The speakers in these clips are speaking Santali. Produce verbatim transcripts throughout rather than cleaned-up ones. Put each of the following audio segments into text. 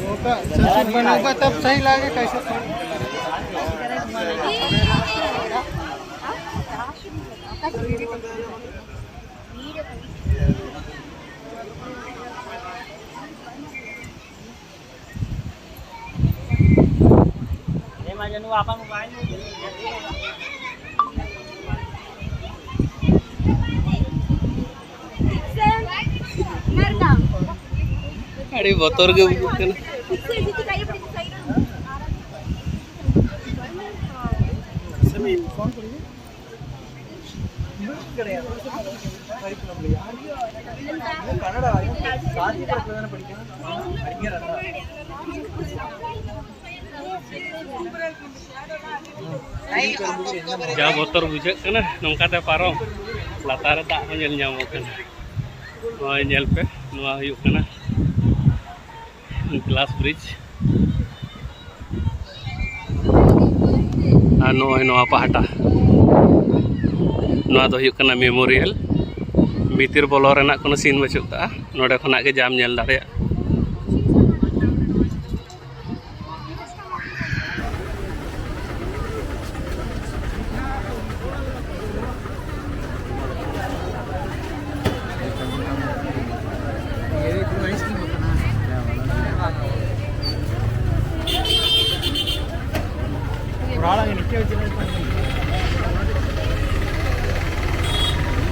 होगा, सब चीज बनेगा तब सही लगे कैसे। ᱟᱹᱰᱤ ᱵᱚᱛᱚᱨ ᱜᱮ ᱵᱩᱡᱷᱟᱹᱜ ᱠᱟᱱᱟ᱾ ᱡᱟ ᱵᱚᱛᱚᱨ ᱵᱩᱡᱷᱟᱹᱜ ᱠᱟᱱᱟ ᱱᱚᱝᱠᱟᱛᱮ ᱯᱟᱨᱚᱢ, ᱞᱟᱛᱟᱨ ᱨᱮ ᱫᱟᱜ ᱦᱚᱸ ᱧᱮᱞ ᱧᱟᱢᱚᱜ ᱠᱟᱱᱟ᱾ ᱱᱚᱜᱼᱚᱭ ᱧᱮᱞ ᱯᱮ, ᱱᱚᱣᱟ ᱦᱩᱭᱩᱜ ᱠᱟᱱᱟ ᱜᱞᱟᱥ ᱵᱨᱤᱡᱽ᱾ ᱟᱨ ᱱᱚᱜᱼᱚᱭ ᱱᱚᱣᱟ ᱯᱟᱦᱴᱟ, ᱱᱚᱣᱟ ᱫᱚ ᱦᱩᱭᱩᱜ ᱠᱟᱱᱟ ᱢᱮᱢᱳᱨᱤᱭᱟᱞ᱾ ᱵᱷᱤᱛᱤᱨ ᱵᱚᱞᱚ ᱨᱮᱱᱟᱜ ᱠᱳᱱᱳ ᱥᱤᱱ ᱵᱟᱹᱪᱩᱜ ᱠᱟᱜᱼᱟ, ᱱᱚᱸᱰᱮ ᱠᱷᱚᱱᱟᱜ ᱜᱮ ᱡᱟᱢ ᱧᱮᱞ ᱫᱟᱲᱮᱭᱟᱜᱼᱟ᱾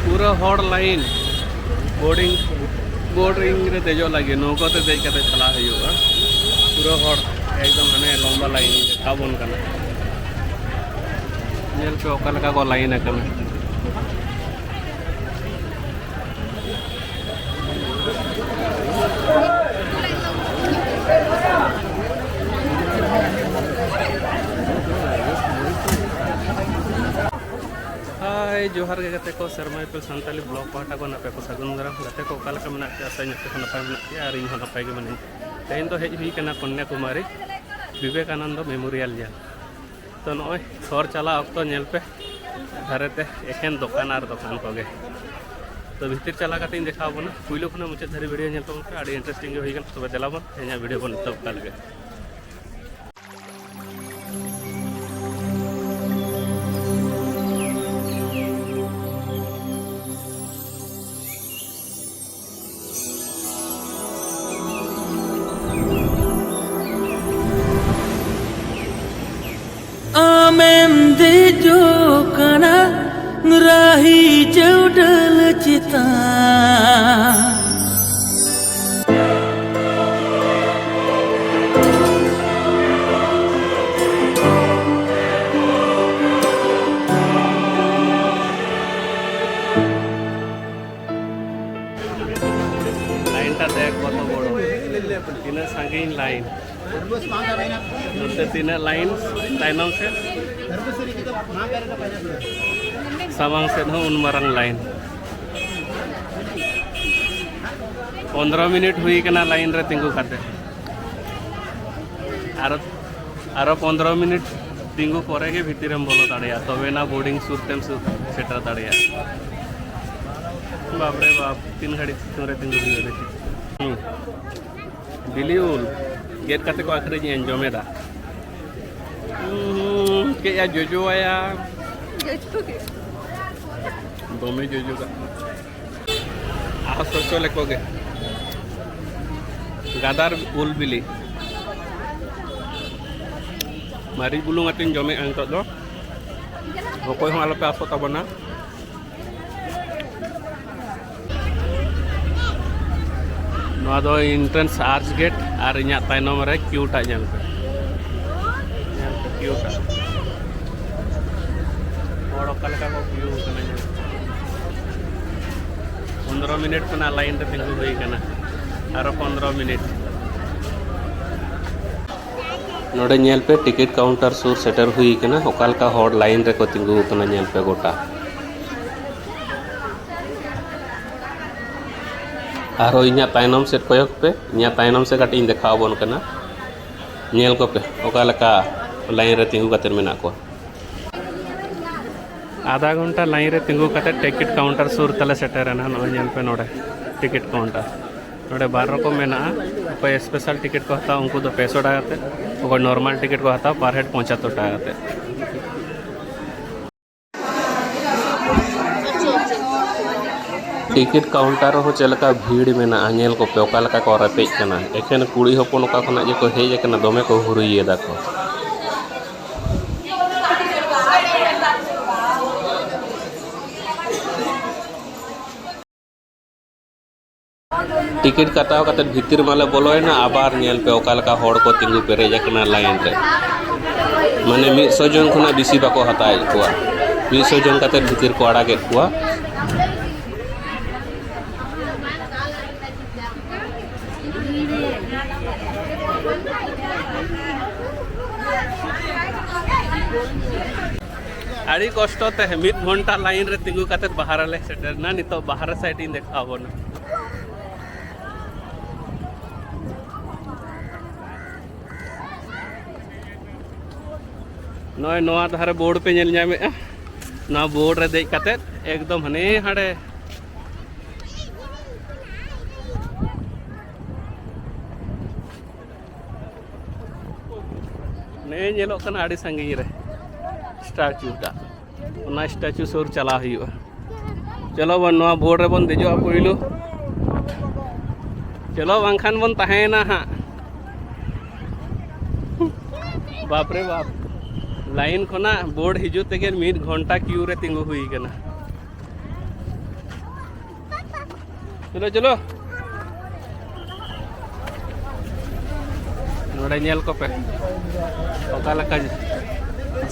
ᱯᱩᱨᱟᱹ ᱦᱚᱲ ᱞᱟᱭᱤᱱ, ᱵᱳᱨᱰᱤᱝ, ᱵᱳᱨᱰᱤᱝ ᱨᱮ ᱫᱮᱡᱚᱜ ᱞᱟᱹᱜᱤᱫ ᱱᱚᱣᱠᱟ ᱛᱮ ᱫᱮᱡ ᱠᱟᱛᱮ ᱪᱟᱞᱟᱜ ᱦᱩᱭᱩᱜᱼᱟ᱾ ᱯᱩᱨᱟᱹ ᱦᱚᱲ ᱮᱠᱫᱚᱢ ᱦᱟᱱᱮ ᱞᱚᱢᱵᱟ ᱞᱟᱭᱤᱱ ᱫᱮᱠᱷᱟᱣ ᱵᱚᱱ ᱠᱟᱱᱟ᱾ ᱧᱮᱞ ᱯᱮ ᱚᱠᱟ ᱞᱮᱠᱟ ᱠᱚ ᱞᱟᱭᱤᱱ ᱟᱠᱟᱱᱟ᱾ ᱦᱟᱭ, ᱡᱚᱦᱟᱨ ᱜᱮ ᱜᱟᱛᱮ ᱠᱚ, ᱥᱮᱨᱢᱟ ᱤᱯᱤᱞ ᱥᱟᱱᱛᱟᱞᱤ ᱵᱞᱚᱜ ᱯᱟᱦᱴᱟ ᱠᱷᱚᱱ ᱟᱯᱮ ᱠᱚ ᱥᱟᱹᱜᱩᱱ ᱫᱟᱨᱟᱢ᱾ ᱜᱟᱛᱮ ᱠᱚ ᱚᱠᱟ ᱞᱮᱠᱟ ᱢᱮᱱᱟᱜ ᱯᱮᱭᱟ? ᱟᱥᱟᱧ ᱟᱯᱮ ᱦᱚᱸ ᱱᱟᱯᱟᱭ ᱢᱮᱱᱟᱜ ᱯᱮᱭᱟ ᱟᱨ ᱤᱧ ᱦᱚᱸ ᱱᱟᱯᱟᱭ ᱜᱮ ᱢᱤᱱᱟᱹᱧᱟ᱾ ᱛᱮᱦᱮᱧ ᱫᱚ ᱦᱮᱡ ᱦᱩᱭ ᱠᱟᱱᱟ ᱠᱚᱱᱭᱟᱠᱩᱢᱟᱨᱤ ᱵᱤᱵᱮᱠᱟᱱᱚᱱᱫᱚ ᱢᱮᱢᱳᱨᱤᱭᱟᱞ ᱧᱮᱞ᱾ ᱛᱚ ᱱᱚᱜᱼᱚᱭ ᱦᱚᱨ ᱪᱟᱞᱟᱜ ᱚᱠᱛᱚ ᱧᱮᱞ ᱯᱮ, ᱫᱷᱟᱨᱮ ᱛᱮ ᱮᱠᱷᱮᱱ ᱫᱚᱠᱟᱱ ᱟᱨ ᱫᱚᱠᱟᱱ ᱠᱚᱜᱮ᱾ ᱛᱚ ᱵᱷᱤᱛᱤᱨ ᱪᱟᱞᱟᱣ ᱠᱟᱛᱮ ᱤᱧ ᱫᱮᱠᱷᱟᱣ ᱟᱵᱚᱱᱟ᱾ ᱯᱩᱭᱞᱩ ᱠᱷᱚᱱᱟᱜ ᱢᱩᱪᱟᱹᱫ ᱫᱷᱟᱹᱵᱤᱡ ᱵᱷᱤᱰᱤᱭᱳ ᱧᱮᱞ ᱛᱟᱵᱚᱱ ᱯᱮ, ᱟᱹᱰᱤ ᱤᱱᱴᱟᱨᱮᱥᱴᱤᱝ ᱜᱮ ᱦᱩᱭ ᱠᱟᱱᱟ᱾ ᱛᱚᱵᱮ ᱫᱮᱞᱟ ᱵᱚᱱ ᱛᱮᱦᱮᱧᱟᱜ ᱵᱷᱤᱰᱤᱭᱳ ᱵᱚᱱ ᱮᱛᱚᱦᱚᱵ ᱠᱟᱜ ᱞᱮᱜᱮ᱾ ᱟᱢᱮᱢ ᱫᱮᱡᱚᱜ ᱠᱟᱱᱟ ᱨᱟᱦᱤ ᱪᱟᱹᱣᱰᱟᱹᱞ ᱪᱮᱛᱟᱱ᱾ ᱞᱟᱭᱤᱱ ᱴᱟ ᱫᱮᱠᱷ ᱠᱚᱛᱚ ᱵᱚᱲ, ᱛᱤᱱᱟᱹᱜ ᱥᱟᱺᱜᱤᱧ ᱞᱟᱭᱤᱱ᱾ ᱱᱚᱛᱮ ᱛᱤᱱᱟᱹᱜ ᱞᱟᱭᱤᱱ ᱛᱟᱭᱱᱚᱢ ᱥᱮᱫ, ᱥᱟᱢᱟᱝ ᱥᱮᱫ ᱦᱚᱸ ᱩᱱ ᱢᱟᱨᱟᱝ ᱞᱟᱭᱤᱱ᱾ ᱯᱚᱱᱫᱽᱨᱚ ᱢᱤᱱᱤᱴ ᱦᱩᱭ ᱠᱟᱱᱟ ᱞᱟᱭᱤᱱ ᱨᱮ ᱛᱤᱸᱜᱩ ᱠᱟᱛᱮ᱾ ᱟᱨ ᱟᱨᱚ ᱯᱚᱱᱫᱽᱨᱚ ᱢᱤᱱᱤᱴ ᱛᱤᱸᱜᱩ ᱯᱚᱨᱮ ᱜᱮ ᱵᱷᱤᱛᱤᱨᱮᱢ ᱵᱚᱞᱚ ᱫᱟᱲᱮᱭᱟᱜᱼᱟ, ᱛᱚᱵᱮᱱᱟ ᱵᱳᱨᱰᱤᱝ ᱥᱩᱨ ᱛᱮᱢ ᱥᱩ-, ᱥᱮᱴᱮᱨ ᱫᱟᱲᱮᱭᱟᱜᱼᱟ᱾ ᱵᱟᱯ ᱨᱮ ᱵᱟᱯ, ᱛᱤᱱ ᱜᱷᱟᱹᱲᱤᱡ ᱥᱤᱛᱩᱝ ᱨᱮ ᱛᱤᱸᱜᱩ ᱦᱩᱭᱩᱜᱼᱟ, ᱫᱮᱠᱷᱤ᱾ ᱦᱩᱸ᱾ ᱵᱤᱞᱤ ᱩᱞ ᱜᱮᱫ ᱠᱟᱛᱮ ᱠᱚ ᱟᱹᱠᱷᱨᱤᱧᱮᱜᱼᱟ, ᱡᱚᱢᱮᱫᱟ᱾ ᱦᱩᱸ, ᱪᱮᱫ ᱭᱟ ᱡᱚᱡᱚᱣᱟᱭᱟ᱾ ᱡᱚᱡᱚ ᱜᱮ᱾ ᱫᱚᱢᱮ ᱡᱚᱡᱚ ᱠᱟᱜ᱾ ᱟᱨ ᱥᱚᱥᱚ ᱞᱮᱠᱚ ᱜᱮ᱾ ᱜᱟᱫᱟᱨ ᱩᱞ ᱵᱤᱞᱤ᱾ ᱢᱟᱹᱨᱤᱪ ᱵᱩᱞᱩᱝ ᱟᱛᱮᱧ ᱡᱚᱢᱮᱜᱼᱟ ᱱᱤᱛᱚᱜ ᱫᱚ᱾ ᱚᱠᱚᱭ ᱦᱚᱸ ᱟᱞᱚᱯᱮ ᱟᱥᱚᱜ ᱛᱟᱵᱚᱱᱟ᱾ ᱱᱚᱣᱟ ᱫᱚ ᱮᱱᱴᱨᱟᱱᱥ ᱟᱨᱪ ᱜᱮᱴ ᱟᱨ ᱤᱧᱟᱹᱜ ᱛᱟᱭᱱᱚᱢ ᱨᱮ ᱠᱤᱭᱩ ᱴᱟᱜ ᱧᱮᱞ ᱯᱮ᱾ ᱧᱮᱞ ᱯᱮ ᱠᱤᱭᱩ ᱴᱟᱜ᱾ ᱦᱚᱲ ᱚᱠᱟ ᱞᱮᱠᱟ ᱠᱚ ᱠᱤᱭᱩ ᱠᱟᱱᱟ ᱧᱮᱞ ᱯᱮ᱾ ᱯᱚᱱᱫᱽᱨᱚ ᱢᱤᱱᱤᱴ ᱠᱷᱚᱱᱟᱜ ᱞᱟᱭᱤᱱ ᱨᱮ ᱛᱤᱸᱜᱩ ᱦᱩᱭ ᱠᱟᱱᱟ᱾ ᱟᱨᱚ ᱯᱚᱱᱫᱽᱨᱚ ᱢᱤᱱᱤᱴ᱾ ᱱᱚᱰᱮ ᱧᱮᱞ ᱯᱮ, ᱴᱤᱠᱤᱴ ᱠᱟᱣᱩᱱᱴᱟᱨ ᱥᱩᱨ ᱥᱮᱴᱮᱨ ᱦᱩᱭ ᱠᱟᱱᱟ᱾ ᱚᱠᱟ ᱞᱮᱠᱟ ᱦᱚᱲ ᱞᱟᱭᱤᱱ ᱨᱮᱠᱚ ᱛᱤᱸᱜᱩ ᱟᱠᱟᱱᱟ ᱧᱮᱞ ᱯᱮ ᱜᱚᱴᱟ᱾ ᱟᱨᱦᱚᱸ ᱤᱧᱟᱹᱜ ᱛᱟᱭᱱᱚᱢ ᱥᱮᱫ ᱠᱚᱭᱚᱜ ᱯᱮ, ᱤᱧᱟᱹᱜ ᱛᱟᱭᱱᱚᱢ ᱥᱮᱫ ᱠᱟᱹᱴᱤᱡ ᱤᱧ ᱫᱮᱠᱷᱟᱣ ᱟᱵᱚᱱ ᱠᱟᱱᱟ᱾ ᱧᱮᱞ ᱠᱚᱯᱮ ᱚᱠᱟ ᱞᱮᱠᱟ ᱞᱟᱭᱤᱱ ᱨᱮ ᱛᱤᱸᱜᱩ ᱠᱟᱛᱮ ᱢᱮᱱᱟᱜ ᱠᱚᱣᱟ᱾ ᱟᱫᱷᱟ ᱜᱷᱚᱱᱴᱟ ᱞᱟᱭᱤᱱ ᱨᱮ ᱛᱤᱸᱜᱩ ᱠᱟᱛᱮ ᱴᱤᱠᱤᱴ ᱠᱟᱣᱩᱱᱴᱟᱨ ᱥᱩᱨ ᱛᱮᱞᱮ ᱥᱮᱴᱮᱨᱮᱱᱟ᱾ ᱱᱚᱜᱼᱚᱭ ᱧᱮᱞ ᱯᱮ ᱱᱚᱰᱮ ᱴᱤᱠᱤᱴ ᱠᱟᱣᱩᱱᱴᱟᱨ᱾ ᱱᱚᱰᱮ ᱵᱟᱨ ᱨᱚᱠᱚᱢ ᱢᱮᱱᱟᱜᱼᱟ᱾ ᱚᱠᱚᱭ ᱥᱯᱮᱥᱟᱞ ᱴᱤᱠᱤᱴ ᱠᱚ ᱦᱟᱛᱟᱣᱟ, ᱩᱱᱠᱩ ᱫᱚ ᱯᱮ ᱥᱚ ᱴᱟᱠᱟ ᱠᱟᱛᱮ, ᱚᱠᱚᱭ ᱱᱚᱨᱢᱟᱞ ᱴᱤᱠᱤᱴ ᱠᱚ ᱦᱟᱛᱟᱣᱟ, ᱯᱟᱨ ᱦᱮᱰ ᱯᱚᱸᱪᱟᱛᱛᱳᱨ ᱴᱟᱠᱟ ᱠᱟᱛᱮ᱾ ᱴᱤᱠᱤᱴ ᱠᱟᱣᱩᱱᱴᱟᱨ ᱨᱮᱦᱚᱸ ᱪᱮᱫ ᱞᱮᱠᱟ ᱵᱷᱤᱲ ᱢᱮᱱᱟᱜᱼᱟ, ᱧᱮᱞ ᱠᱚᱯᱮ ᱚᱠᱟ ᱞᱮᱠᱟ ᱠᱚ ᱨᱮᱯᱮᱡ ᱠᱟᱱᱟ᱾ ᱮᱠᱷᱮᱱ ᱠᱩᱲᱤ ᱦᱚᱯᱚᱱ ᱚᱠᱟ ᱠᱷᱚᱱᱟᱜ ᱡᱮᱠᱚ ᱦᱮᱡ ᱟᱠᱟᱱᱟ, ᱫᱚᱢᱮ ᱠᱚ ᱦᱩᱨᱤᱭᱮᱫᱟ ᱠᱚ᱾ ᱴᱤᱠᱤᱴ ᱠᱟᱴᱟᱣ ᱠᱟᱛᱮ ᱵᱷᱤᱛᱤᱨ ᱢᱟᱞᱮ ᱵᱚᱞᱚᱭᱮᱱᱟ, ᱟᱵᱟᱨ ᱧᱮᱞ ᱯᱮ ᱚᱠᱟ ᱞᱮᱠᱟ ᱦᱚᱲ ᱠᱚ ᱛᱤᱸᱜᱩ ᱯᱮᱨᱮᱡ ᱟᱠᱟᱱᱟ ᱞᱟᱭᱤᱱ ᱨᱮ᱾ ᱢᱟᱱᱮ ᱢᱤᱫ ᱥᱚ ᱡᱚᱱ ᱠᱷᱚᱱᱟᱜ ᱵᱮᱥᱤ ᱵᱟᱠᱚ ᱦᱟᱛᱟᱣᱮᱫ ᱠᱚᱣᱟ, ᱢᱤᱫ ᱥᱚ ᱡᱚᱱ ᱠᱟᱛᱮ ᱵᱷᱤᱛᱤᱨ ᱠᱚ ᱟᱲᱟᱜᱮᱫ ᱠᱚᱣᱟ᱾ ᱟᱹᱰᱤ ᱠᱚᱥᱴᱚ ᱛᱮ ᱢᱤᱫ ᱜᱷᱚᱱᱴᱟ ᱞᱟᱭᱤᱱ ᱨᱮ ᱛᱤᱸᱜᱩ ᱠᱟᱛᱮ ᱵᱟᱦᱨᱮ ᱞᱮ ᱥᱮᱴᱮᱨ ᱮᱱᱟ᱾ ᱱᱤᱛᱚᱜ ᱵᱟᱦᱨᱮ ᱥᱟᱭᱤᱰ ᱤᱧ ᱫᱮᱠᱷᱟᱣ ᱟᱵᱚᱱᱟ᱾ ᱱᱚᱜᱼᱚᱭ ᱱᱚᱣᱟ ᱫᱷᱟᱨᱮ ᱵᱳᱨᱰ ᱯᱮ ᱧᱮᱞ ᱧᱟᱢᱮᱫᱼᱟ, ᱱᱚᱣᱟ ᱵᱳᱨᱰ ᱨᱮ ᱫᱮᱡ ᱠᱟᱛᱮ ᱮᱠᱫᱚᱢ ᱦᱟᱱᱮ ᱦᱟᱸᱰᱮ ᱱᱮ ᱧᱮᱞᱚᱜ ᱠᱟᱱᱟ ᱟᱹᱰᱤ ᱥᱟᱺᱜᱤᱧ ᱨᱮ ᱥᱴᱟᱪᱩ ᱴᱟᱜ, ᱚᱱᱟ ᱥᱴᱟᱪᱩ ᱥᱩᱨ ᱪᱟᱞᱟᱣ ᱦᱩᱭᱩᱜᱼᱟ᱾ ᱪᱚᱞᱚ ᱵᱚᱱ ᱱᱚᱣᱟ ᱵᱳᱨᱰ ᱨᱮᱵᱚᱱ ᱫᱮᱡᱚᱜᱼᱟ ᱯᱳᱭᱞᱳ᱾ ᱪᱚᱞᱚ, ᱵᱟᱝᱠᱷᱟᱱ ᱵᱚᱱ ᱛᱟᱦᱮᱸᱭᱮᱱᱟ ᱦᱟᱸᱜ᱾ ᱵᱟᱯ ᱨᱮ ᱵᱟᱯ, ᱞᱟᱭᱤᱱ ᱠᱷᱚᱱᱟᱜ ᱵᱳᱨᱰ ᱦᱤᱡᱩᱜ ᱛᱮᱜᱮ ᱢᱤᱫ ᱜᱷᱚᱱᱴᱟ ᱠᱤᱭᱩ ᱨᱮ ᱛᱤᱸᱜᱩ ᱦᱩᱭ ᱠᱟᱱᱟ᱾ ᱪᱚᱞᱚ, ᱪᱚᱞᱚ᱾ ᱱᱚᱰᱮ ᱧᱮᱞ ᱠᱚᱯᱮ, ᱚᱠᱟ ᱞᱮᱠᱟ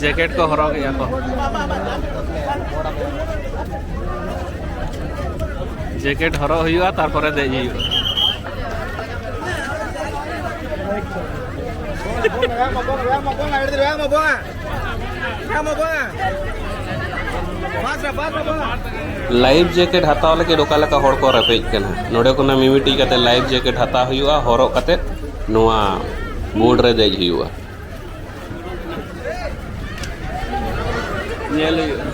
ᱡᱮᱠᱮᱴ ᱠᱚ ᱦᱚᱨᱚᱜᱮᱜᱼᱟ ᱠᱚ᱾ ᱡᱮᱠᱮᱴ ᱦᱚᱨᱚᱜ ᱦᱩᱭᱩᱜᱼᱟ, ᱛᱟᱨᱯᱚᱨᱮ ᱫᱮᱡ ᱦᱩᱭᱩᱜᱼᱟ᱾ ᱞᱟᱭᱤᱯᱷ ᱡᱮᱠᱮᱴ ᱦᱟᱛᱟᱣ ᱞᱟᱹᱜᱤᱫ ᱚᱠᱟ ᱞᱮᱠᱟ ᱦᱚᱲ ᱠᱚ ᱨᱮᱯᱮᱡ ᱠᱟᱱᱟ᱾ ᱱᱚᱰᱮ ᱠᱷᱚᱱᱟᱜ ᱢᱤᱢᱤᱫᱴᱤᱡ ᱠᱟᱛᱮ ᱞᱟᱭᱤᱯᱷ ᱡᱮᱠᱮᱴ ᱦᱟᱛᱟᱣ ᱦᱩᱭᱩᱜᱼᱟ, ᱦᱚᱨᱚᱜ ᱠᱟᱛᱮ ᱱᱚᱣᱟ ᱵᱳᱴ ᱨᱮ ᱫᱮᱡ ᱦᱩᱭᱩᱜᱼᱟ᱾ ᱧᱮᱞ ᱦᱩᱭᱩᱜᱼᱟ᱾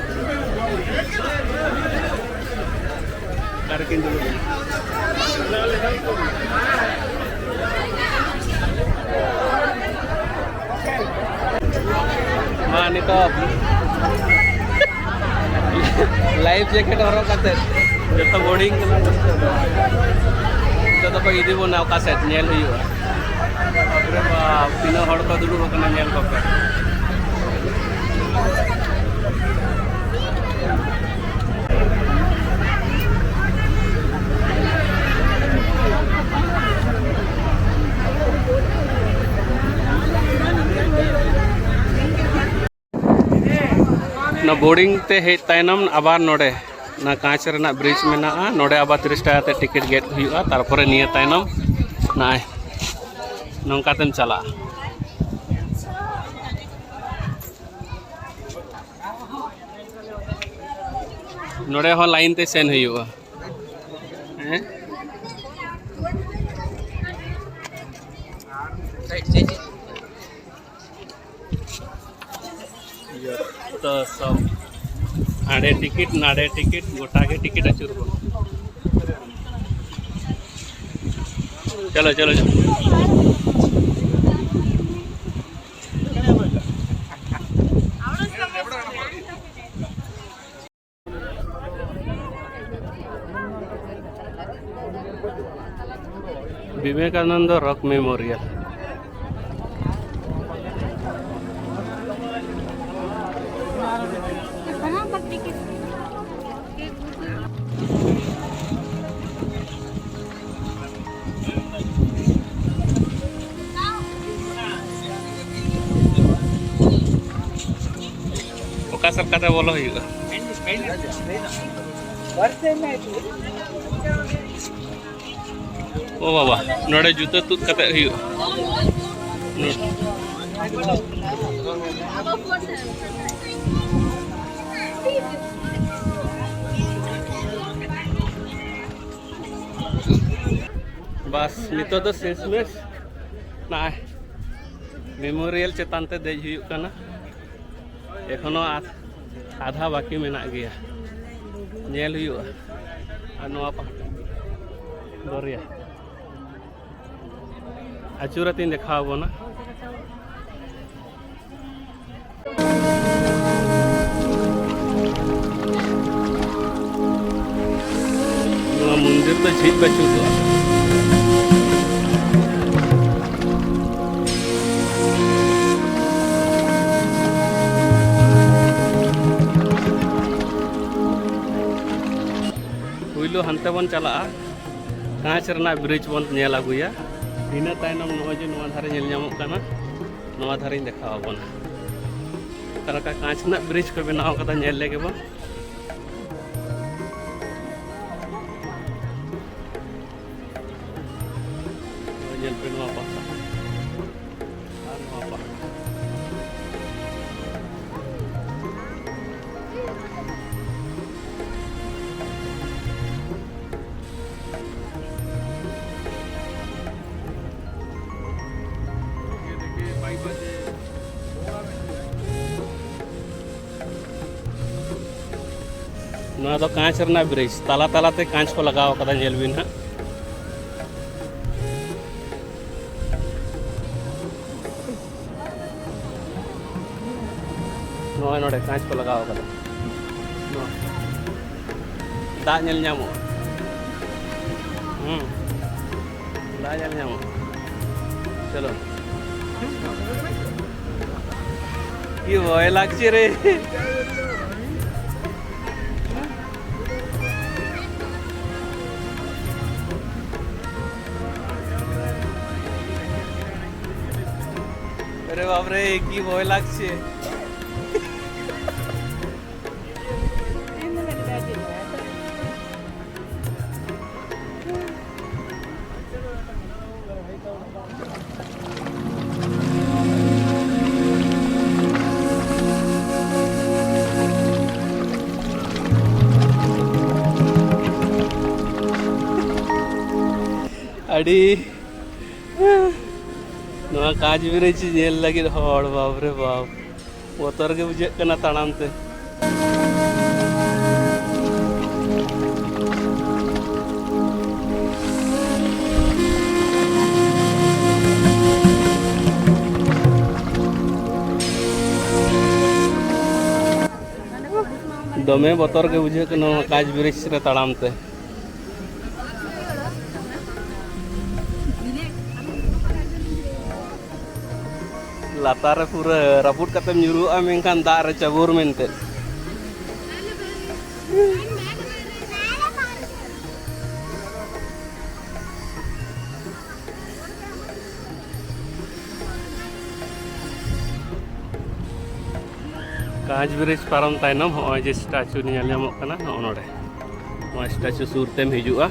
ᱚᱠᱟ ᱨᱮᱠᱤᱱ ᱫᱩᱲᱩᱵ ᱮᱱᱟ? ᱢᱟ ᱱᱤᱛᱚᱜ ᱞᱟᱭᱤᱯᱷ ᱡᱮᱠᱮᱴ ᱦᱚᱨᱚᱜ ᱠᱟᱛᱮ ᱡᱚᱛᱚ ᱵᱳᱨᱰᱤᱝ ᱠᱟᱱᱟ᱾ ᱱᱤᱛᱚᱜ ᱫᱚᱠᱚ ᱤᱫᱤ ᱵᱚᱱᱟ ᱚᱠᱟ ᱥᱮᱫ ᱧᱮᱞ ᱦᱩᱭᱩᱜᱼᱟ᱾ ᱟᱨᱮ ᱵᱟᱯ, ᱛᱤᱱᱟᱹᱜ ᱦᱚᱲ ᱠᱚ ᱫᱩᱲᱩᱵ ᱟᱠᱟᱱᱟ ᱧᱮᱞ ᱠᱚᱯᱮ᱾ ᱚᱱᱟ ᱵᱳᱨᱰᱤᱝ ᱛᱮ ᱦᱮᱡ ᱛᱟᱭᱱᱚᱢ ᱟᱵᱟᱨ ᱱᱚᱰᱮ ᱚᱱᱟ ᱠᱟᱸᱪ ᱨᱮᱱᱟᱜ ᱵᱨᱤᱡᱽ ᱢᱮᱱᱟᱜᱼᱟ, ᱱᱚᱰᱮ ᱟᱵᱟᱨ ᱛᱤᱨᱤᱥ ᱴᱟᱠᱟ ᱠᱟᱛᱮ ᱴᱤᱠᱤᱴ ᱜᱮᱫ ᱦᱩᱭᱩᱜᱼᱟ᱾ ᱛᱟᱨᱯᱚᱨᱮ ᱱᱤᱭᱟᱹ ᱛᱟᱭᱱᱚᱢ ᱱᱚᱜᱼᱚᱭ ᱱᱚᱝᱠᱟ ᱛᱮᱢ ᱪᱟᱞᱟᱜᱼᱟ᱾ ᱱᱚᱰᱮ ᱦᱚᱸ ᱞᱟᱭᱤᱱ ᱛᱮ ᱥᱮᱱ ᱦᱩᱭᱩᱜᱼᱟ᱾ ᱦᱮᱸ? ᱡᱚᱛᱚ ᱥᱚᱵ ᱦᱟᱸᱰᱮ ᱴᱤᱠᱤᱴ, ᱱᱟᱰᱮ ᱴᱤᱠᱤᱴ, ᱜᱚᱴᱟ ᱜᱮ ᱴᱤᱠᱤᱴ ᱟᱹᱪᱩᱨ ᱵᱚᱱ᱾ ᱪᱚᱞᱚ, ᱪᱚᱞᱚ, ᱪᱚᱞᱚ᱾ Vivekananda rock memorial. ᱚᱠᱟ ᱥᱮᱫ ᱠᱟᱛᱮ ᱵᱚᱞᱚ ᱦᱩᱭᱩᱜᱼᱟ? ᱳ ᱵᱟᱵᱟ, ᱱᱚᱰᱮ ᱡᱩᱛᱟᱹ ᱛᱩᱫ ᱠᱟᱛᱮ ᱦᱩᱭᱩᱜᱼᱟ᱾ ᱵᱟᱥ, ᱱᱤᱛᱚᱜ ᱫᱚ ᱥᱮᱥ ᱢᱮᱥ ᱱᱚᱜᱼᱚᱭ ᱢᱮᱢᱳᱨᱤᱭᱟᱞ ᱪᱮᱛᱟᱱ ᱛᱮ ᱫᱮᱡ ᱦᱩᱭᱩᱜ ᱠᱟᱱᱟ᱾ ᱮᱠᱷᱚᱱᱳ ᱟᱫ-, ᱟᱫᱷᱟ ᱵᱟᱹᱠᱤ ᱢᱮᱱᱟᱜ ᱜᱮᱭᱟ, ᱧᱮᱞ ᱦᱩᱭᱩᱜᱼᱟ᱾ ᱱᱚᱣᱟ ᱯᱟᱦᱴᱟ ᱫᱚᱨᱭᱟ᱾ ᱟᱹᱪᱩᱨ ᱟᱛᱮᱧ ᱫᱮᱠᱷᱟᱣ ᱟᱵᱚᱱᱟ᱾ ᱱᱚᱣᱟ ᱢᱚᱱᱫᱤᱨ ᱫᱚ ᱡᱷᱤᱡ ᱵᱟᱹᱪᱩᱜᱚᱜᱼᱟ᱾ ᱯᱩᱭᱞᱩ ᱦᱟᱱᱛᱮ ᱵᱚᱱ ᱪᱟᱞᱟᱜᱼᱟ, ᱠᱟᱸᱪ ᱨᱮᱱᱟᱜ ᱵᱨᱤᱡᱽ ᱵᱚᱱ ᱧᱮᱞ ᱟᱹᱜᱩᱭᱟ᱾ ᱤᱱᱟᱹ ᱛᱟᱭᱱᱚᱢ ᱱᱚᱜᱼᱚᱭ ᱡᱮ ᱱᱚᱣᱟ ᱫᱷᱟᱨᱮ ᱧᱮᱞ ᱧᱟᱢᱚᱜ ᱠᱟᱱᱟ, ᱱᱚᱣᱟ ᱫᱷᱟᱨᱮᱧ ᱫᱮᱠᱷᱟᱣ ᱟᱵᱚᱱᱟ᱾ ᱚᱠᱟ ᱞᱮᱠᱟ ᱠᱟᱸᱪ ᱨᱮᱱᱟᱜ ᱵᱨᱤᱡᱽ ᱠᱚ ᱵᱮᱱᱟᱣ ᱠᱟᱫᱟ, ᱧᱮᱞ ᱞᱮᱜᱮ ᱵᱚᱱ᱾ ᱧᱮᱞ ᱯᱮ ᱱᱚᱣᱟ ᱯᱟᱦᱴᱟ ᱟᱨ ᱱᱚᱣᱟ ᱯᱟᱦᱴᱟ᱾ ᱱᱚᱣᱟ ᱫᱚ ᱠᱟᱸᱪ ᱨᱮᱱᱟᱜ ᱵᱨᱤᱡᱽ, ᱛᱟᱞᱟ ᱛᱟᱞᱟᱛᱮ ᱠᱟᱸᱪ ᱠᱚ ᱞᱟᱜᱟᱣ ᱠᱟᱫᱟ, ᱧᱮᱞ ᱵᱤᱱ ᱦᱟᱸᱜ᱾ ᱱᱚᱜᱼᱚᱭ ᱱᱚᱰᱮ ᱠᱟᱸᱪ ᱠᱚ ᱞᱟᱜᱟᱣ ᱠᱟᱫᱟ, ᱱᱚᱣᱟ ᱫᱟᱜ ᱧᱮᱞ ᱧᱟᱢᱚᱜᱼᱟ᱾ ᱦᱩᱸ, ᱫᱟᱜ ᱧᱮᱞ ᱧᱟᱢᱚᱜᱼᱟ᱾ ᱪᱚᱞᱚ, ᱠᱤ ᱵᱷᱚᱭ ᱞᱟᱜᱪᱷᱮ ᱨᱮ᱾ আরে বাপরে, কি ভয় লাগছে। ᱟᱹᱰᱤ ᱱᱚᱣᱟ ᱠᱟᱸᱪ ᱵᱨᱤᱡᱽ ᱧᱮᱞ ᱞᱟᱹᱜᱤᱫ ᱦᱚᱲ, ᱵᱟᱯ ᱨᱮ ᱵᱟᱯ, ᱵᱚᱛᱚᱨ ᱜᱮ ᱵᱩᱡᱷᱟᱹᱜ ᱠᱟᱱᱟ ᱛᱟᱲᱟᱢ ᱛᱮ᱾ ᱫᱚᱢᱮ ᱵᱚᱛᱚᱨ ᱜᱮ ᱵᱩᱡᱷᱟᱹᱜ ᱠᱟᱱᱟ ᱱᱚᱣᱟ ᱠᱟᱸᱪ ᱵᱨᱤᱡᱽ ᱨᱮ ᱛᱟᱲᱟᱢ ᱛᱮ᱾ ᱞᱟᱛᱟᱨ ᱨᱮ ᱯᱩᱨᱟᱹ ᱨᱟᱹᱯᱩᱫ ᱠᱟᱛᱮᱢ ᱧᱩᱨᱩᱜᱼᱟ, ᱢᱮᱱᱠᱷᱟᱱ ᱫᱟᱜ ᱨᱮ ᱪᱟᱵᱩᱨ ᱢᱮᱱᱛᱮ᱾ ᱠᱟᱸᱪ ᱵᱨᱤᱡᱽ ᱯᱟᱨᱚᱢ ᱛᱟᱭᱱᱚᱢ ᱦᱚᱸᱜᱼᱚᱭ ᱡᱮ ᱥᱴᱟᱪᱩ ᱧᱮᱞ ᱧᱟᱢᱚᱜ ᱠᱟᱱᱟ, ᱱᱚᱜᱼᱚ ᱱᱚᱰᱮ᱾ ᱱᱚᱣᱟ ᱥᱴᱟᱪᱩ ᱥᱩᱨ ᱛᱮᱢ ᱦᱤᱡᱩᱜᱼᱟ᱾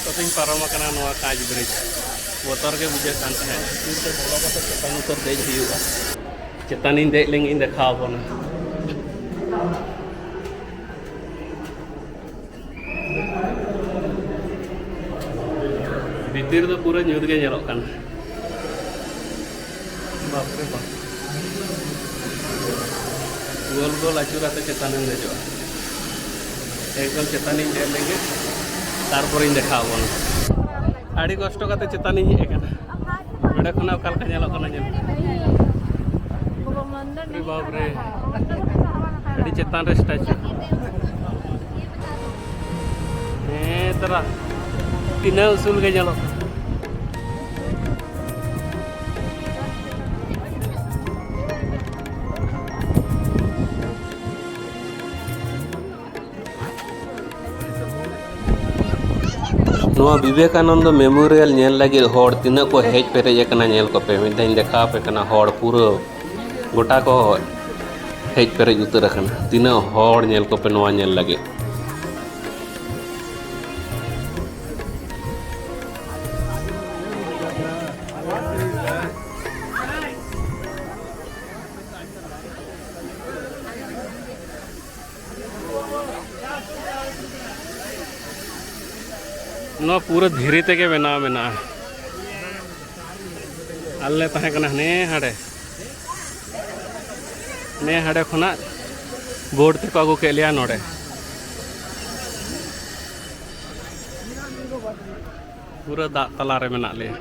ᱠᱚᱛᱮᱧ ᱯᱟᱨᱚᱢ ᱟᱠᱟᱱᱟ ᱱᱚᱣᱟ ᱠᱟᱸᱪ ᱵᱨᱤᱡᱽ᱾ ᱵᱚᱛᱚᱨ ᱜᱮ ᱵᱩᱡᱷᱟᱹᱜ ᱠᱟᱱ ᱛᱟᱦᱮᱸᱫ᱾ ᱵᱷᱤᱛᱤᱨ ᱛᱮ ᱵᱚᱞᱚ ᱠᱟᱛᱮ ᱪᱮᱛᱟᱱ ᱩᱛᱟᱹᱨ ᱫᱮᱡ ᱦᱩᱭᱩᱜᱼᱟ᱾ ᱪᱮᱛᱟᱱᱤᱧ ᱫᱮᱡ ᱞᱮᱱ ᱜᱤᱧ ᱫᱮᱠᱷᱟᱣ ᱟᱵᱚᱱᱟ᱾ ᱵᱷᱤᱛᱤᱨ ᱫᱚ ᱯᱩᱨᱟᱹ ᱧᱩᱛ ᱜᱮ ᱧᱮᱞᱚᱜ ᱠᱟᱱᱟ᱾ ᱵᱟᱯ ᱨᱮ ᱵᱟᱯ᱾ ᱜᱳᱞ ᱜᱳᱞ ᱟᱹᱪᱩᱨ ᱟᱛᱮ ᱪᱮᱛᱟᱱᱮᱢ ᱫᱮᱡᱚᱜᱼᱟ᱾ ᱮᱠᱫᱚᱢ ᱪᱮᱛᱟᱱᱤᱧ ᱫᱮᱡ ᱞᱮᱱᱜᱮ, ᱛᱟᱨᱯᱚᱨᱮᱧ ᱫᱮᱠᱷᱟᱣ ᱟᱵᱚᱱᱟ᱾ ᱟᱹᱰᱤ ᱠᱚᱥᱴᱚ ᱠᱟᱛᱮ ᱪᱮᱛᱟᱱᱤᱧ ᱦᱮᱡ ᱟᱠᱟᱱᱟ᱾ ᱱᱚᱸᱰᱮ ᱠᱷᱚᱱᱟᱜ ᱚᱠᱟ ᱞᱮᱠᱟ ᱧᱮᱞᱚᱜ ᱠᱟᱱᱟ ᱧᱮᱞ ᱯᱮ᱾ ᱟᱨᱮ ᱵᱟᱯ ᱨᱮ, ᱟᱹᱰᱤ ᱪᱮᱛᱟᱱ ᱨᱮ ᱥᱴᱟᱪᱩ᱾ ᱦᱮᱸ ᱛᱚᱨᱟ, ᱛᱤᱱᱟᱹᱜ ᱩᱥᱩᱞ ᱜᱮ ᱧᱮᱞᱚᱜ ᱠᱟᱱᱟ᱾ ᱱᱚᱣᱟ ᱵᱤᱵᱮᱠᱟᱱᱚᱱᱫᱚ ᱢᱮᱢᱳᱨᱤᱭᱟᱞ ᱧᱮᱞ ᱞᱟᱹᱜᱤᱫ ᱦᱚᱲ ᱛᱤᱱᱟᱹᱜ ᱠᱚ ᱦᱮᱡ ᱯᱮᱨᱮᱡ ᱟᱠᱟᱱᱟ, ᱧᱮᱞ ᱠᱚᱯᱮ᱾ ᱢᱤᱫ ᱫᱷᱟᱣ ᱤᱧ ᱫᱮᱠᱷᱟᱣ ᱟᱯᱮ ᱠᱟᱱᱟ, ᱦᱚᱲ ᱯᱩᱨᱟᱹ ᱜᱚᱴᱟ ᱠᱚ ᱦᱮᱡ ᱯᱮᱨᱮᱡ ᱩᱛᱟᱹᱨ ᱟᱠᱟᱱᱟ᱾ ᱛᱤᱱᱟᱹᱜ ᱦᱚᱲ ᱧᱮᱞ ᱠᱚᱯᱮ ᱱᱚᱣᱟ ᱧᱮᱞ ᱞᱟᱹᱜᱤᱫ᱾ ᱱᱚᱣᱟ ᱯᱩᱨᱟᱹ ᱫᱷᱤᱨᱤ ᱛᱮᱜᱮ ᱵᱮᱱᱟᱣ ᱢᱮᱱᱟᱜᱼᱟ᱾ ᱟᱞᱮ ᱞᱮ ᱛᱟᱦᱮᱸ ᱠᱟᱱᱟ ᱦᱟᱱᱮ ᱦᱟᱸᱰᱮ, ᱱᱮ ᱦᱟᱸᱰᱮ ᱠᱷᱚᱱᱟᱜ ᱵᱳᱴ ᱛᱮᱠᱚ ᱟᱹᱜᱩ ᱠᱮᱫ ᱞᱮᱭᱟ ᱱᱚᱰᱮ᱾ ᱯᱩᱨᱟᱹ ᱫᱟᱜ ᱛᱟᱞᱟᱨᱮ ᱢᱮᱱᱟᱜ ᱞᱮᱭᱟ᱾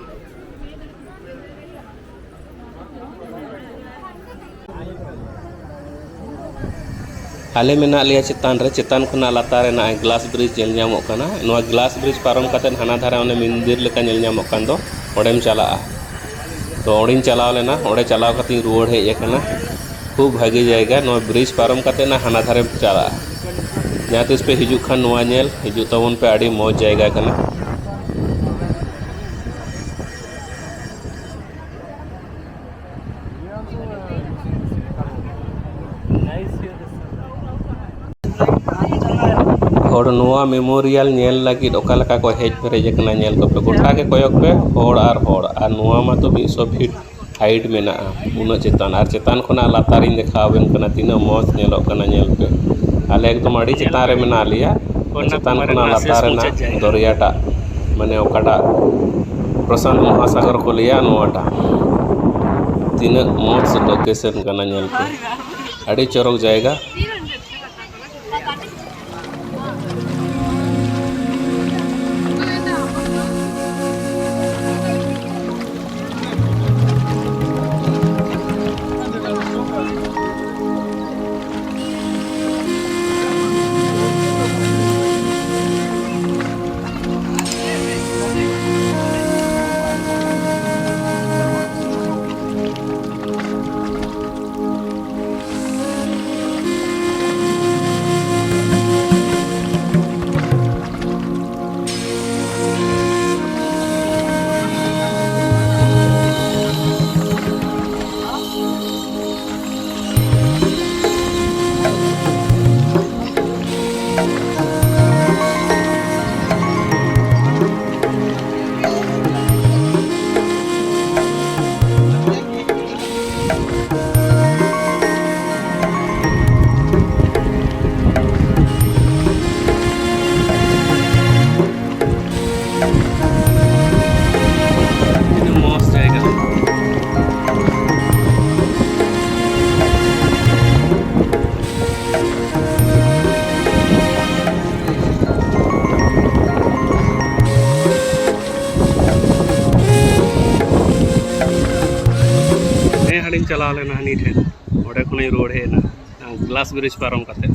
ᱟᱞᱮ ᱢᱮᱱᱟᱜ ᱞᱮᱭᱟ ᱪᱮᱛᱟᱱ ᱨᱮ, ᱪᱮᱛᱟᱱ ᱠᱷᱚᱱᱟᱜ ᱞᱟᱛᱟᱨ ᱨᱮ ᱱᱚᱜᱼᱚᱭ ᱜᱞᱟᱥ ᱵᱨᱤᱡᱽ ᱧᱮᱞ ᱧᱟᱢᱚᱜ ᱠᱟᱱᱟ᱾ ᱱᱚᱣᱟ ᱜᱞᱟᱥ ᱵᱨᱤᱡᱽ ᱯᱟᱨᱚᱢ ᱠᱟᱛᱮᱫ ᱦᱟᱱᱟ ᱫᱷᱟᱨᱮ ᱚᱱᱮ ᱢᱤᱱᱫᱤᱨ ᱞᱮᱠᱟ ᱧᱮᱞ ᱧᱟᱢᱚᱜ ᱠᱟᱱ ᱫᱚ, ᱚᱸᱰᱮᱢ ᱪᱟᱞᱟᱜᱼᱟ᱾ ᱛᱚ ᱚᱸᱰᱮᱧ ᱪᱟᱞᱟᱣ ᱞᱮᱱᱟ, ᱚᱸᱰᱮ ᱪᱟᱞᱟᱣ ᱠᱟᱛᱮᱧ ᱨᱩᱣᱟᱹᱲ ᱦᱮᱡ ᱟᱠᱟᱱᱟ᱾ ᱠᱷᱩᱵ ᱵᱷᱟᱹᱜᱤ ᱡᱟᱭᱜᱟ, ᱱᱚᱣᱟ ᱵᱨᱤᱡᱽ ᱯᱟᱨᱚᱢ ᱠᱟᱛᱮᱫ ᱱᱟ ᱦᱟᱱᱟ ᱫᱷᱟᱨᱮᱢ ᱪᱟᱞᱟᱜᱼᱟ᱾ ᱡᱟᱦᱟᱸ ᱛᱤᱥ ᱯᱮ ᱦᱤᱡᱩᱜ ᱠᱷᱟᱱ ᱱᱚᱣᱟ ᱧᱮᱞ ᱦᱤᱡᱩᱜ ᱛᱟᱵᱚᱱ ᱯᱮ, ᱟᱹᱰᱤ ᱢᱚᱡᱽ ᱡᱟᱭᱜᱟ ᱠᱟᱱᱟ᱾ ᱦᱚᱲ ᱱᱚᱣᱟ ᱢᱮᱢᱳᱨᱤᱭᱟᱞ ᱧᱮᱞ ᱞᱟᱹᱜᱤᱫ ᱚᱠᱟ ᱞᱮᱠᱟ ᱠᱚ ᱦᱮᱡ ᱯᱮᱨᱮᱡ ᱟᱠᱟᱱᱟ, ᱧᱮᱞ ᱠᱚᱯᱮ, ᱜᱚᱴᱟ ᱜᱮ ᱠᱚᱭᱚᱜ ᱯᱮ, ᱦᱚᱲ ᱟᱨ ᱦᱚᱲ᱾ ᱟᱨ ᱱᱚᱣᱟ ᱢᱟᱛᱚ ᱢᱤᱫ ᱥᱚ ᱯᱷᱤᱴ ᱦᱟᱭᱤᱴ ᱢᱮᱱᱟᱜᱼᱟ, ᱩᱱᱟᱹᱜ ᱪᱮᱛᱟᱱ᱾ ᱟᱨ ᱪᱮᱛᱟᱱ ᱠᱷᱚᱱᱟᱜ ᱞᱟᱛᱟᱨᱤᱧ ᱫᱮᱠᱷᱟᱣ ᱟᱵᱮᱱ ᱠᱟᱱᱟ, ᱛᱤᱱᱟᱹᱜ ᱢᱚᱡᱽ ᱧᱮᱞᱚᱜ ᱠᱟᱱᱟ, ᱧᱮᱞ ᱯᱮ᱾ ᱟᱞᱮ ᱮᱠᱫᱚᱢ ᱟᱹᱰᱤ ᱪᱮᱛᱟᱱ ᱨᱮ ᱢᱮᱱᱟᱜ ᱞᱮᱭᱟ᱾ ᱪᱮᱛᱟᱱ ᱠᱷᱚᱱᱟᱜ ᱞᱟᱛᱟᱨ ᱨᱮᱱᱟᱜ ᱫᱚᱨᱭᱟᱴᱟᱜ, ᱢᱟᱱᱮ ᱚᱠᱟᱴᱟᱜ ᱯᱨᱚᱥᱟᱱᱛ ᱢᱚᱦᱟᱥᱟᱜᱚᱨ ᱠᱚ ᱞᱟᱹᱭᱟ, ᱱᱚᱣᱟᱴᱟᱜ ᱛᱤᱱᱟᱹᱜ ᱢᱚᱡᱽ ᱞᱳᱠᱮᱥᱚᱱ ᱠᱟᱱᱟ, ᱧᱮᱞ ᱯᱮ, ᱟᱹᱰᱤ ᱪᱚᱨᱚᱠ ᱡᱟᱭᱜᱟ᱾ ᱪᱟᱞᱟᱣ ᱞᱮᱱᱟ ᱦᱟᱹᱱᱤ ᱴᱷᱮᱱ, ᱚᱸᱰᱮ ᱠᱷᱚᱱᱤᱧ ᱨᱩᱣᱟᱹᱲ ᱦᱮᱡ ᱮᱱᱟ ᱜᱞᱟᱥ ᱵᱨᱤᱡᱽ ᱯᱟᱨᱚᱢ ᱠᱟᱛᱮ᱾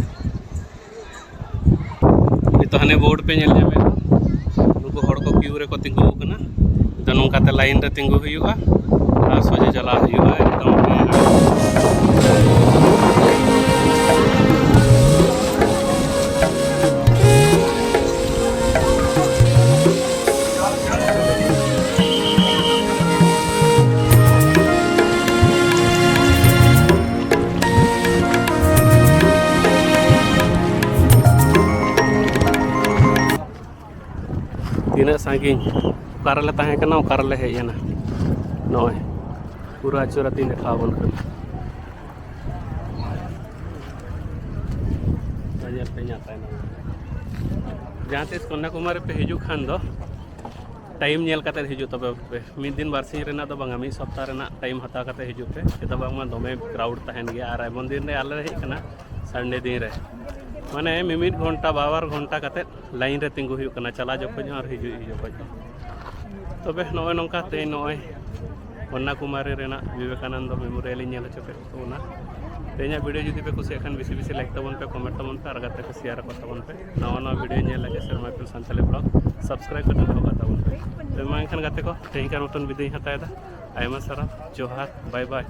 ᱱᱤᱛᱚᱜ ᱦᱟᱱᱮ ᱵᱳᱨᱰ ᱯᱮ ᱧᱮᱞ ᱧᱟᱢᱮᱫ ᱫᱚ, ᱱᱩᱠᱩ ᱦᱚᱲ ᱠᱚ ᱠᱤᱭᱩ ᱨᱮᱠᱚ ᱛᱤᱸᱜᱩ ᱟᱠᱟᱱᱟ᱾ ᱱᱤᱛᱚᱜ ᱱᱚᱝᱠᱟᱛᱮ ᱞᱟᱭᱤᱱ ᱨᱮ ᱛᱤᱸᱜᱩ ᱦᱩᱭᱩᱜᱼᱟ ᱟᱨ ᱥᱚᱡᱷᱮ ᱪᱟᱞᱟᱣ ᱦᱩᱭᱩᱜᱼᱟ ᱮᱠᱫᱚᱢ᱾ ᱛᱤᱱᱟᱹᱜ ᱥᱟᱺᱜᱤᱧ, ᱚᱠᱟ ᱨᱮᱞᱮ ᱛᱟᱦᱮᱸ ᱠᱟᱱᱟ, ᱚᱠᱟ ᱨᱮᱞᱮ ᱦᱮᱡ ᱮᱱᱟ᱾ ᱱᱚᱜᱼᱚᱭ ᱯᱩᱨᱟᱹ ᱟᱹᱪᱩᱨ ᱟᱹᱛᱤᱧ ᱫᱮᱠᱷᱟᱣ ᱟᱵᱚᱱ ᱠᱟᱱᱟ᱾ ᱧᱮᱞ ᱯᱮ, ᱧᱮᱞ ᱛᱟᱭᱱᱚᱢ ᱨᱮ᱾ ᱡᱟᱦᱟᱸ ᱛᱤᱥ ᱠᱚᱱᱱᱟᱠᱩᱢᱟᱨᱤ ᱯᱮ ᱦᱤᱡᱩᱜ ᱠᱷᱟᱱ ᱫᱚ, ᱴᱟᱭᱤᱢ ᱧᱮᱞ ᱠᱟᱛᱮ ᱦᱤᱡᱩᱜ ᱛᱚᱵᱮ ᱯᱮ᱾ ᱢᱤᱫ ᱫᱤᱱ ᱵᱟᱨᱥᱤᱧ ᱨᱮᱱᱟᱜ ᱫᱚ ᱵᱟᱝᱟ, ᱢᱤᱫ ᱥᱚᱯᱛᱟ ᱨᱮᱱᱟᱜ ᱴᱟᱭᱤᱢ ᱦᱟᱛᱟᱣ ᱠᱟᱛᱮ ᱦᱤᱡᱩᱜ ᱯᱮ᱾ ᱪᱮᱫᱟᱜ ᱵᱟᱝᱢᱟ ᱫᱚᱢᱮ ᱠᱨᱟᱣᱩᱰ ᱛᱟᱦᱮᱱ ᱜᱮᱭᱟ, ᱟᱨ ᱮᱢᱚᱱ ᱫᱤᱱ ᱨᱮ ᱟᱞᱮ ᱞᱮ ᱦᱮᱡ ᱠᱟᱱᱟ, ᱥᱟᱱᱰᱮ ᱫᱤᱱ ᱨᱮ, ᱢᱟᱱᱮ ᱢᱤᱢᱤᱫ ᱜᱷᱚᱱᱴᱟ, ᱵᱟᱨ ᱵᱟᱨ ᱜᱷᱚᱱᱴᱟ ᱠᱟᱛᱮ ᱞᱟᱭᱤᱱ ᱨᱮ ᱛᱤᱸᱜᱩ ᱦᱩᱭᱩᱜ ᱠᱟᱱᱟ, ᱪᱟᱞᱟᱣ ᱡᱚᱠᱷᱚᱡ ᱦᱚᱸ ᱟᱨ ᱦᱤᱡᱩᱜ ᱡᱚᱠᱷᱚᱡ ᱦᱚᱸ᱾ ᱛᱚᱵᱮ ᱱᱚᱜᱼᱚᱭ ᱱᱚᱝᱠᱟ ᱛᱮᱦᱮᱧ ᱱᱚᱜᱼᱚᱭ ᱠᱚᱱᱱᱟᱠᱩᱢᱟᱨᱤ ᱨᱮᱱᱟᱜ ᱵᱤᱵᱮᱠᱟᱱᱟᱱᱫᱚ ᱢᱮᱢᱳᱨᱤᱭᱟᱞ ᱤᱧ ᱧᱮᱞ ᱦᱚᱪᱚ ᱠᱮᱫ ᱛᱟᱵᱚᱱᱟ᱾ ᱛᱮᱦᱮᱧᱟᱜ ᱵᱷᱤᱰᱤᱭᱳ ᱡᱩᱫᱤ ᱯᱮ ᱠᱩᱥᱤᱭᱟᱜ ᱠᱷᱟᱱ, ᱵᱮᱥᱤ ᱵᱮᱥᱤ ᱞᱟᱭᱤᱠ ᱛᱟᱵᱚᱱ ᱯᱮ, ᱠᱚᱢᱮᱱᱴ ᱛᱟᱵᱚᱱ ᱯᱮ, ᱟᱨ ᱜᱟᱛᱮ ᱠᱚ ᱥᱮᱭᱟᱨ ᱟᱠᱚ ᱛᱟᱵᱚᱱ ᱯᱮ᱾ ᱱᱟᱣᱟ ᱱᱟᱣᱟ ᱵᱷᱤᱰᱤᱭᱳ ᱧᱮᱞ ᱞᱟᱹᱜᱤᱫ ᱥᱮᱨᱢᱟ ᱤᱯᱤᱞ ᱥᱟᱱᱛᱟᱲᱤ ᱵᱞᱚᱜ ᱥᱟᱵᱥᱠᱨᱟᱭᱤᱵ ᱠᱟᱛᱮ ᱫᱚᱦᱚ ᱠᱟᱜ ᱛᱟᱵᱚᱱ ᱯᱮ᱾ ᱛᱚᱵᱮ ᱢᱟ ᱮᱱᱠᱷᱟᱱ ᱜᱟᱛᱮ ᱠᱚ, ᱛᱮᱦᱮᱧ ᱠᱟᱨ ᱢᱚᱛᱚᱱ ᱵᱤᱫᱟᱹᱭ ᱤᱧ ᱦᱟᱛᱟᱣ ᱮᱫᱟ᱾ ᱟᱭᱢᱟ ᱥᱟᱨᱦᱟᱣ, ᱡᱚᱦᱟᱨ, ᱵᱟᱭ ᱵᱟᱭ᱾